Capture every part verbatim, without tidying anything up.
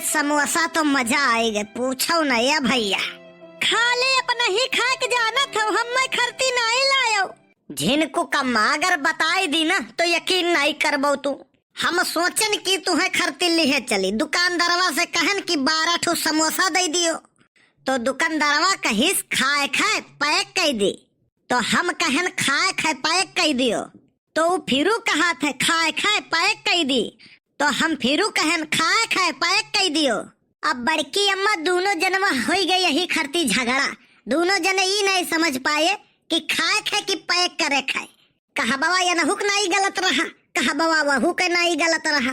समोसा तो मजा आइ गए, पूछो न या भइया। खाली अपनहीं खाइके जानत हो, हम्मे खरती नाहीं लायो। झिनकू कम्मा, अगर बताइ दी न तो यकीन नाहीं करबो तू। हम सोचन कि तुहैं खरती लिहे चली, दुकानदरवा से कहन कि बारह ठो समोसा दइ दियो, तो दुकानदरवा कहिस खाए खाए पैक कइ दी, तो हम कहन खाए खाए पैक कइ दियो, तो ऊ फिरू कहत है खाए खाए पैक कइ दी, तो हम फिरू कहन खाए खाए पैक कइ दियो। अब बड़की अम्मा दूनो जनवा होइ गए यही खरती झगड़ा, दूनो जने ई नाहीं समझ पाए कि खाए खाए कि पैक करे खाए। कहबवा यनहुक नाहीं गलत रहा, कहबवा वहू के नाहीं गलत रहा।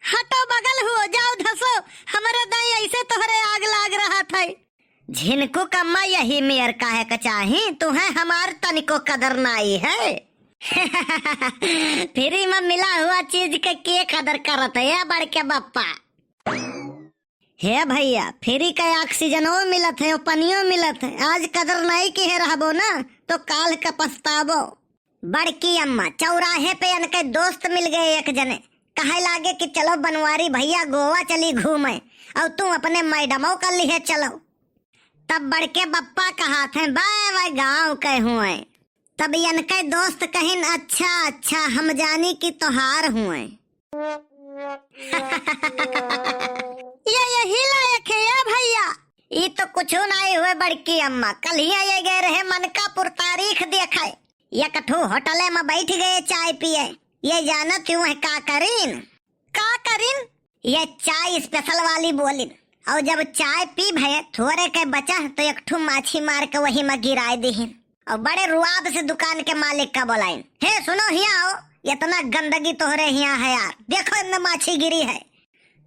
हटो बगल हुओ, जाओ धसो, हमरे दाईं अइसे तोहरे आग लाग रहत है। झिनकू कम्मा यही मेर कहे के चाही, तुहैं हमार तनिको कदर नाहीं है। फ्री मा मिला हुआ चीज के, के कदर करत है या बड़के बप्पा? हे भइया, फ्री का ऑक्सीजनो मिलत है, पनियो मिलत है, आज कदर नाहीं किहे रहबो न तो काल्ह का पछताबो। बड़की अम्मा, चौराहे पे यनके दोस्त मिल गए एक जने, कहै लागे कि चलो बनवारी भइया गोवा चली घूमे, अउर तू अपने मैडमो का लिहे चलो। तब बड़के बप्पा कहत हैं, बाय बाय गाँव के हुए। तब यनके दोस्त कहिन, अच्छा अच्छा, हम जानी कि तोहार हुए। ये यही लायक है या भइया? ई तो कुछू नाहीं हुए बड़की अम्मा, कल्हिया ये गए रहे मनकापुर तारीख देखे, एक ठो होटले मा बैठ गए चाय पिए। ये जानत हुए का करीन? का करीन? ये चाय स्पेशल वाली बोलिन, अउर जब चाय पी भए थोरे के बचा तो एक ठो माछी मार के वही मा गिराए दिहिन, अउर बड़े रुआब से दुकान के मालिक का बोलाइन, हे सुनो हियाँ आओ, इतना गंदगी तोहरे हियाँ है यार, देखो इनमें माछी गिरी है।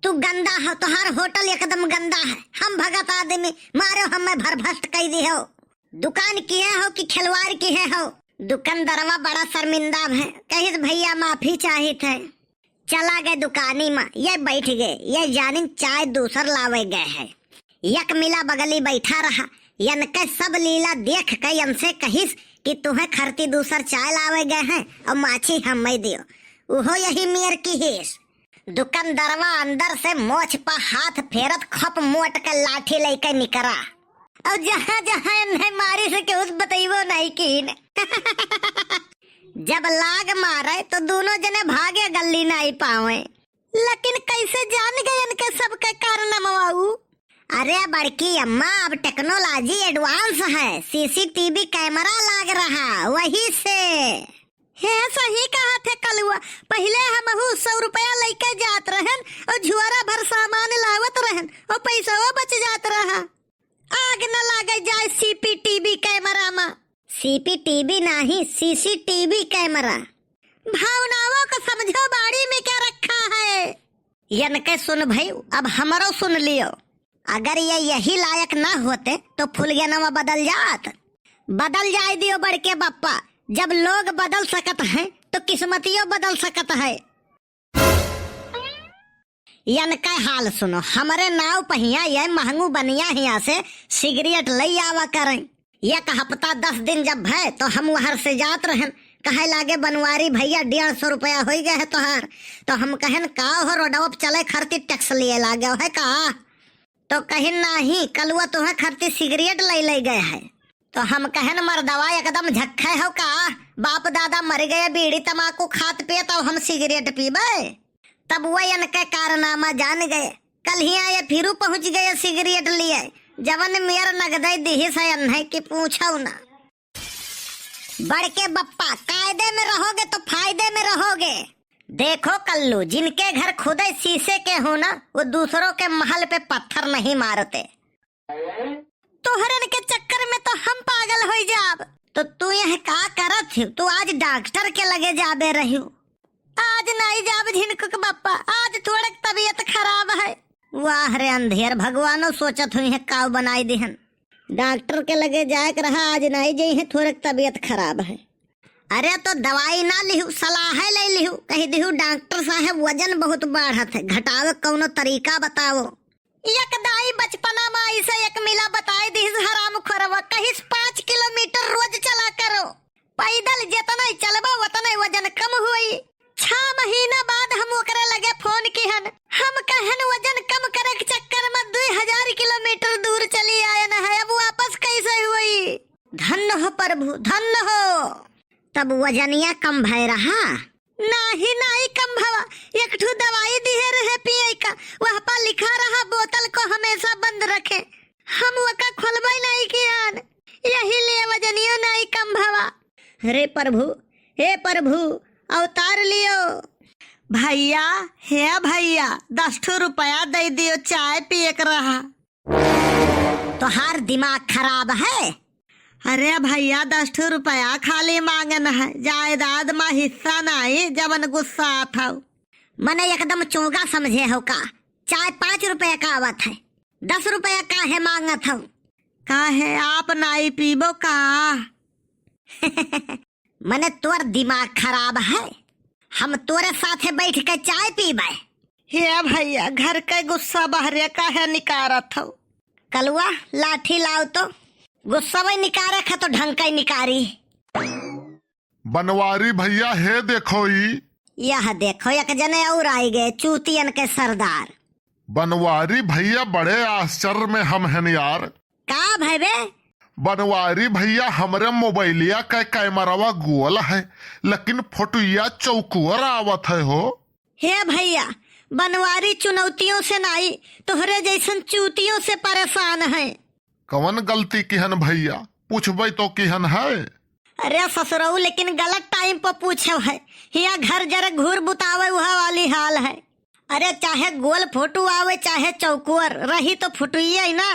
तू गंदा हो, तोहार होटल एकदम गंदा है, हम भगत आदमी, मारो हमें भरभस्ट कइ दिहो। दुकान किहे हो कि खिलवाड़ किहे हो? दुकानदरवा बड़ा शर्मिंदा है, कहिस भइया माफी चाहित है। चला गए दुकानी मा, ये बैठ गए, ये जानिन चाय दूसर लावे गए है। एक मिला बगली बैठा रहा, यनके सब लीला देख के यनसे कहिस कि तुहैं खरती दूसर चाय लावे गए हैं अउर माछी हम्मै दियो। उहो यही मेर किहिस। दुकानदरवा अंदर से मोछ पा हाथ फेरत खप मोट के लाठी लइके निकरा। अउर जहाँ जहाँ एन्हे मारिस केहू से बतइबो नाहीं कीन। जब लाग मारे तो दूनो जने भागे गल्ली नाहीं पावे। लेकिन कइसे जान गए इनके सबके कारनमवा ऊ? अरे बड़की अम्मा, अब technology advance है, CCTV camera लाग रहा, वही से। हे, सही कहत है कलुआ, पहिले हमहू सौ रुपया लइके जात रहन अउर झुआरा भर सामान लावत रहन अउर पइसवो बच जात रहा। आग न लागे जाए CCTV camera मा। CCTV नाहीं, CCTV camera। भावनाओं को समझो, बाड़ी में क्या रखा है। यनके सुन भई, अब हमरो सुन लियो। अगर ये यही लायक ना होते तो फुलगेनवा बदल जात। बदल जाए दियो बड़के बप्पा, जब लोग बदल सकत हैं तो किस्मतियो बदल सकत है। यनके हाल सुनो, हमरे नाव पहिया ये महंगू बनिया हिया से सिगरेट लइ आवा करें। एक हफ्ता दस दिन जब भए तो हम वहर से जात रहन, कहे लागे बनवारी भइया डेढ़ सौ रुपया होइ गए है तोहार। तो हम कहन का हो रोडवा पे चले खरती टैक्स लिए लागे है का? तो कहिन नाहीं, कलुआ तोहे खरती सिगरेट लइ लइ गए है। तो हम कहन मर्दवा एकदम झक्खे हो का, बाप दादा मरि गए बीड़ी तमाकू खात पियत, अब हम सिगरेट पीबे? तब वो यनके कारनामा जान गए। कल्हिया ये फिरू पहुँच गए सिगरेट लिए, जवन मेर नगदइ दिहिस है एन्हे कि पूछो ना। बड़के बप्पा, कायदे में रहोगे तो फायदे में रहोगे। देखो कल्लू, जिनके घर खुदे शीशे के हो ना, वो दूसरों के महल पे पत्थर नहीं मारते। तोहरन के चक्कर में तो हम पागल होइ जाब। तो तू यह का करत हो? तू आज डॉक्टर के लगे जाबे रह्यू। आज नाहीं जाब झिनकू के बप्पा, आज थोड़क तबीयत खराब है। वाह रे अंधेर, भगवानो सोचत हुइहैं काव बनाइ दिहन। डॉक्टर के लगे जाए के रहा, आज नाहीं जइहैं, थोड़क तबीयत खराब है। अरे तो दवाई ना लिहू, सलाह लइ लिहू, कहि दिहू डॉक्टर साहेब वजन बहुत बाढ़त है, घटावे कउनो तरीका बताओ। एक दाई बचपना मा अइसे एक मिला बताइ दिहिस हरामखोरवा, कहिस पाँच किलोमीटर रोज चला करो, पैदल जेतना चलबा ओतना वजन कम होई। छह महीना बाद हम ओकरे लगे फोन किहन, हम कहन वजन कम करे के प्रभु धन्य हो। तब वजनिया कम भय रहा? नाही, नाही कम भवा। एक ठो दवाई दिहे रहे पिए का, वह पर लिखा रहा बोतल को हमेशा बंद रखे। हम वका खोलबे नाही कियान, यही लिए वजनियो नाही कम भवा। रे प्रभु, हे प्रभु, अवतार लियो। भैया, हे भैया, दस ठो रुपया दे दियो, चाय पिए के रहा। तोहार दिमाग खराब है? अरे भैया, दस ठो रुपया खाली मांगन है, जायदाद मा हिस्सा नाही, जवन गुस्सा आत हौ। मने एकदम चोगा समझे हो का? चाय पाँच रुपया का आवत है, दस रुपया काहे मांगत हौ? काहे आप नाही पीबो का? मने तोर दिमाग खराब है, हम तोरे साथे बैठ के चाय पीबे? हे भैया, घर के गुस्सा बहरे काहे निकारत हौ? कलुआ, लाठी लाओ तो। गुस्सा वही निकारे खा तो ढंग का ही निकारी। बनवारी भैया, हे देखो ई। यह देखो, एक जने और आई गए, चूतियन के सरदार। बनवारी भैया, बड़े आश्चर्य में हम हन यार। का भय बे? बनवारी भैया, हमरे मोबाइलिया का कैमरावा गोल है, लेकिन फोटुइया चौकुअर आवत है हो। हे भैया, बनवारी चुनौतियों से नाई, तोहरे जैसन चूतियों से परेशान है। कवन गलती किहन भैया, पूछबे तो किहन है? अरे ससुरऊ, लेकिन गलत टाइम पर पूछे है। हिया घर जरे घूर बुतावे उहा वाली हाल है। अरे चाहे गोल फोटो आवे चाहे चौकोर, रही तो फोटुइये ही ना।